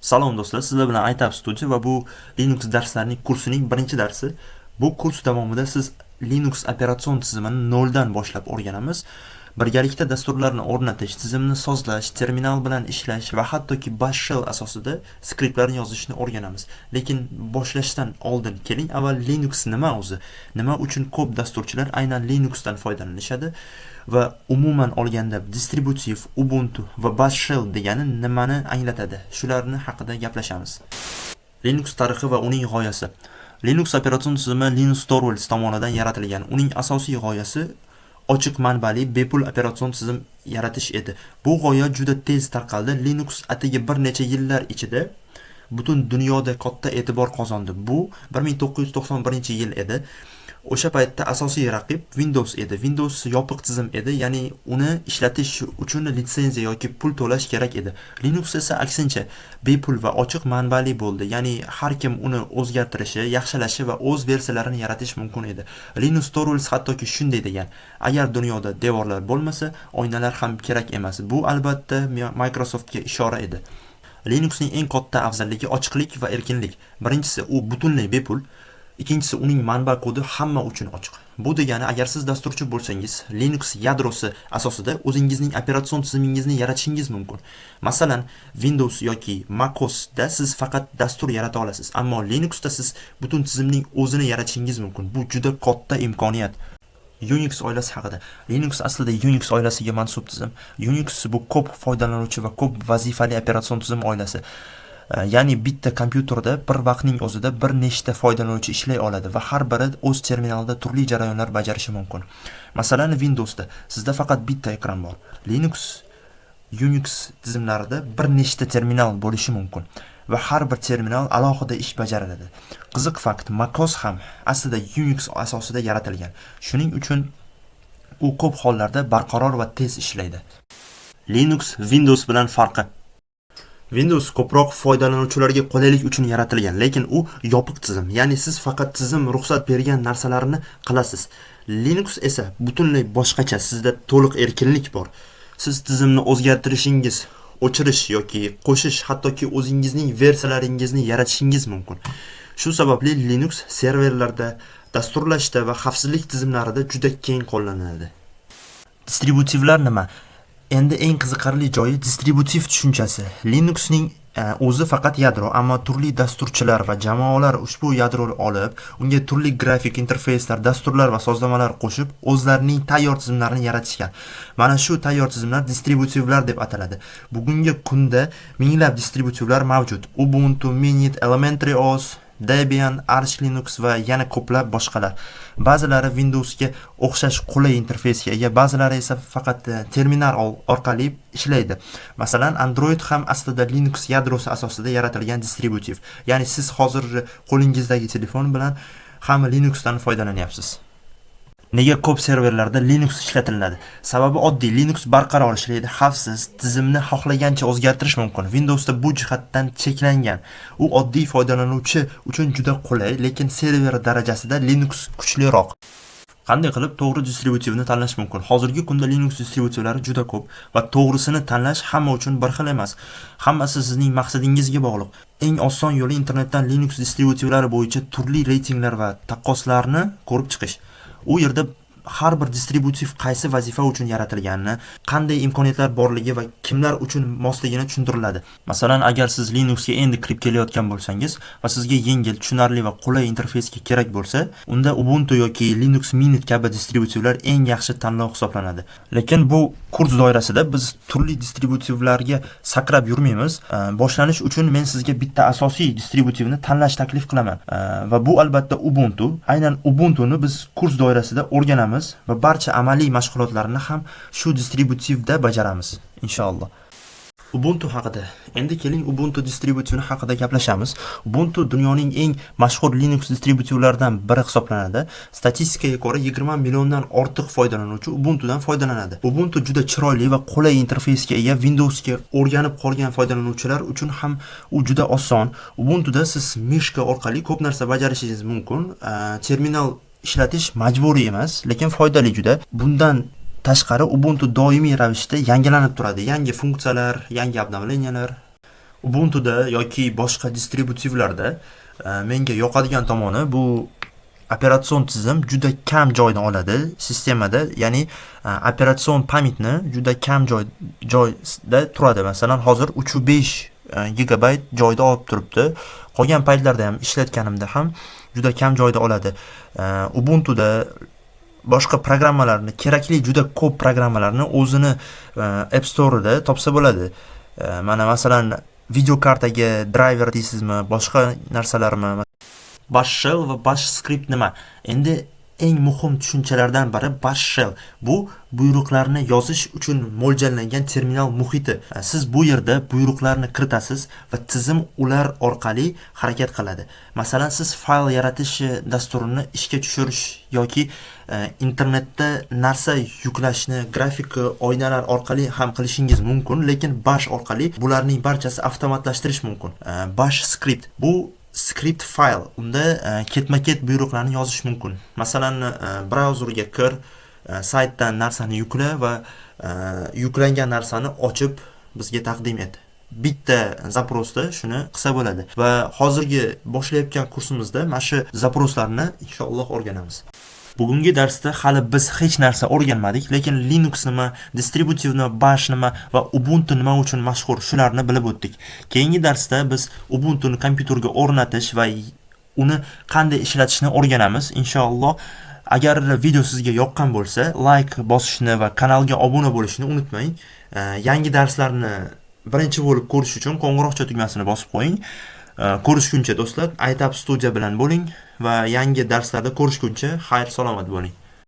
Salom do'stlar, sizlar bilan iTab Studio va bu Linux darslarining kursining birinchi darsi. Bu kurs davomida siz Linux operatsion tizimini noldan boshlab o'rganamiz. Birgalikda dasturlarni o'rnatish, tizimni sozlash, terminal bilan ishlash va hattoki bash shell asosida skriptlarni yozishni o'rganamiz. Lekin boshlashdan oldin keling avval Linux nima o'zi? Nima uchun ko'p dasturchilar aynan Linuxdan foydalanishadi? Va umuman olganda distributiv, Ubuntu va bash shell degani nimani anglatadi? Shularni haqida gaplashamiz. Linux tarixi va uning g'oyasi. Linux operatsion tizimi Linus Torvalds tomonidan yaratilgan. Uning asosiy g'oyasi ochiq manbali bepul operatsion tizim yaratish edi. Bu g'oya juda tez tarqaldi. Linux atigi bir necha yillar ichida butun dunyoda katta e'tibor qozondi. Bu 1991-yil edi. O'sha paytda asosiy raqib Windows edi. Windows yopiq tizim edi, ya'ni uni ishlatish uchun litsenziya yoki pul to'lash kerak edi. Linux esa aksincha bepul va ochiq manbali bo'ldi, ya'ni har kim uni o'zgartirishi, yaxshilashi va o'z versiyalarini yaratish mumkin edi. Linus Torvalds hattoki shunday degan: "Agar dunyoda devorlar bo'lmasa, oynalar ham kerak emas." Bu albatta Microsoftga ishora edi. Linuxning eng katta afzalligi ochiqlik va erkinlik. Birinchisi, u butunlay bepul. Ikkinchisi, uning manba kodi hamma uchun ochiq. Bu degani, agar siz dasturchi bo'lsangiz, Linux yadrosi asosida o'zingizning operatsion tizimingizni yaratishingiz mumkin. Masalan, Windows yoki macOSda siz faqat dastur yarata olasiz, ammo Linuxda siz butun tizimning o'zini yaratishingiz mumkin. Bu juda katta imkoniyat. Unix oilasi haqida. Linux aslida Unix oilasiga mansub tizim. Unix bu ko'p foydalanuvchi va ko'p vazifali operatsion tizim oilasi. Ya'ni bitta kompyuterda bir vaqtning o'zida bir nechta foydalanuvchi ishlay oladi va har biri o'z terminalida turli jarayonlar bajarishi mumkin. Masalan, Windowsda sizda faqat bitta ekran bor. Linux, Unix tizimlarida bir nechta terminal bo'lishi mumkin va har bir terminal alohida ish bajaradi. Qiziq fakt, macOS ham aslida Unix asosida yaratilgan. Shuning uchun u ko'p hollarda barqaror va tez ishlaydi. Linux Windows bilan farqi. Windows ko'proq foydalanuvchilarga qulaylik uchun yaratilgan, lekin u yopiq tizim, ya'ni siz faqat tizim ruxsat bergan narsalarni qilasiz. Linux esa butunlay boshqacha, sizda to'liq erkinlik bor. Siz tizimni o'zgartirishingiz, o'chirish yoki qo'shish, hattoki o'zingizning versiyalaringizni yaratishingiz mumkin. Shu sababli Linux serverlarda, dasturlashda va xavfsizlik tizimlarida juda keng qo'llaniladi. Distributivlar nima? Endi eng qiziqarli joyi distributiv tushunchasi. Linuxning o'zi faqat yadro, ammo turli dasturchilar va jamoalar ushbu yadroni olib, unga turli grafik interfeyslar, dasturlar va sozlamalar qo'shib, o'zlarining tayyor tizimlarini yaratishgan. Mana shu tayyor tizimlar distributivlar deb ataladi. Bugungi kunda minglab distributivlar mavjud. Ubuntu, Mint, Elementary OS, Debian, Arch Linux va yana ko'plab boshqalar. Ba'zilari Windowsga o'xshash qulay interfeysga ega, ba'zilari esa faqat terminal orqali ishlaydi. Masalan, Android ham aslida Linux yadrosi asosida yaratilgan distributiv. Ya'ni siz hozir qo'lingizdagi telefon bilan ham Linuxdan foydalanyapsiz. Nega ko'p serverlarda Linux ishlatiladi? Sababi oddiy, Linux barqaror ishlaydi, xavfsiz, tizimni xohlagancha o'zgartirish mumkin. Windowsda bu jihatdan cheklangan. U oddiy foydalanuvchi uchun juda qulay, lekin server darajasida Linux kuchliroq. Qanday qilib to'g'ri distributivni tanlash mumkin? Hozirgi kunda Linux distributivlari juda ko'p va to'g'risini tanlash hamma uchun bir xil emas. Hammasi sizning maqsadingizga bog'liq. Eng oson yo'li internetdan Linux distributivlari bo'yicha turli reytinglar va taqqoslarni ko'rib chiqish. U yerda har bir distributiv qaysi vazifa uchun yaratilgani, qanday imkoniyatlar borligi va kimlar uchun mosligini tushuntiriladi. Masalan, agar siz Linuxga endi kirib kelayotgan bo'lsangiz va sizga yengil, tushunarli va qulay interfeysga kerak bo'lsa, unda Ubuntu yoki Linux Mint kabi distributivlar eng yaxshi tanlov hisoblanadi. Lekin bu kurs doirasida biz turli distributivlarga sakrab yurmaymiz. Boshlanish uchun men sizga bitta asosiy distributivni tanlash taklif qilaman. Va bu albatta Ubuntu. Aynan Ubuntuni biz kurs doirasida o'rganamiz va barcha amaliy mashg'ulotlarni ham shu distributivda bajaramiz, inshaalloh. Ubuntu haqida. Endi keling, Ubuntu distributivini haqida gaplashamiz. Ubuntu dunyoning eng mashhur Linux distributivlaridan biri hisoblanadi. Statistikaga ko'ra, 20 milliondan ortiq foydalanuvchi Ubuntudan foydalanadi. Ubuntu juda chiroyli va qulay interfeysga ega. Windowsga o'rganib qolgan foydalanuvchilar uchun ham u juda oson. Ubuntuda siz мышка orqali ko'p narsa bajarishingiz mumkin. Terminal ishlatish majburiy emas, lekin foydali juda. Bundan tashqari, Ubuntu doimiy ravishda yangilanib turadi. Yangi funksiyalar, yangi обновления lar. Ubuntuda yoki boshqa distributivlarda menga yoqadigan tomoni, bu operatsion tizim juda kam joyni oladi sistemada, ya'ni операционный память ni juda kam joyda turadi. Masalan, hozir 3,5 gigabayt joyda olib turibdi. Qolgan paytlarda ham ishlatganimda ham juda kam joyda oladi. Ubuntuda boshqa programmalarni, kerakli juda ko'p programmalarni o'zini App Store'ida topsa bo'ladi. Mana, masalan, video kartaga driver deysizmi, boshqa narsalarmi. Bash shell va bash script nima? Endi eng muhim tushunchalardan biri bash shell. Bu buyruqlarni yozish uchun mo'ljallangan terminal muhiti. Siz bu yerda buyruqlarni kiritasiz va tizim ular orqali harakat qiladi. Masalan, siz fayl yaratish dasturini ishga tushirish yoki internetda narsa yuklashni grafik oynalar orqali ham qilishingiz mumkin, lekin bash orqali bularning barchasi avtomatlashtirish mumkin. Bash script bu script fayl. Unda ketma-ket buyruqlarni yozish mumkin. Masalan, brauzerga kir, saytdan narsani yukla va yuklangan narsani ochib bizga taqdim et. Bitta запрос da shuni qilsa bo'ladi. Va hozirgi boshlayotgan kursimizda mana shu запрос larni inshaalloh o'rganamiz. Bugungi darsda hali biz hech narsa o'rganmadik, lekin Linux nima, distributiv nima, Bash nima va Ubuntu nima uchun mashhur, shularni bilib o'tdik. Keyingi darsda biz Ubuntuni kompyuterga o'rnatish va uni qanday ishlatishni o'rganamiz inshaalloh. Agar video sizga yoqqan bo'lsa, like bosishni va kanalga obuna bo'lishni unutmang. Yangi darslarni birinchi bo'lib ko'rish uchun qo'ng'iroqcha tugmasini bosib qo'ying. Ko'rishguncha, do'stlar, iTab Studio bilan bo'ling va yangi darslarda ko'rishguncha xayr salomat bo'ling.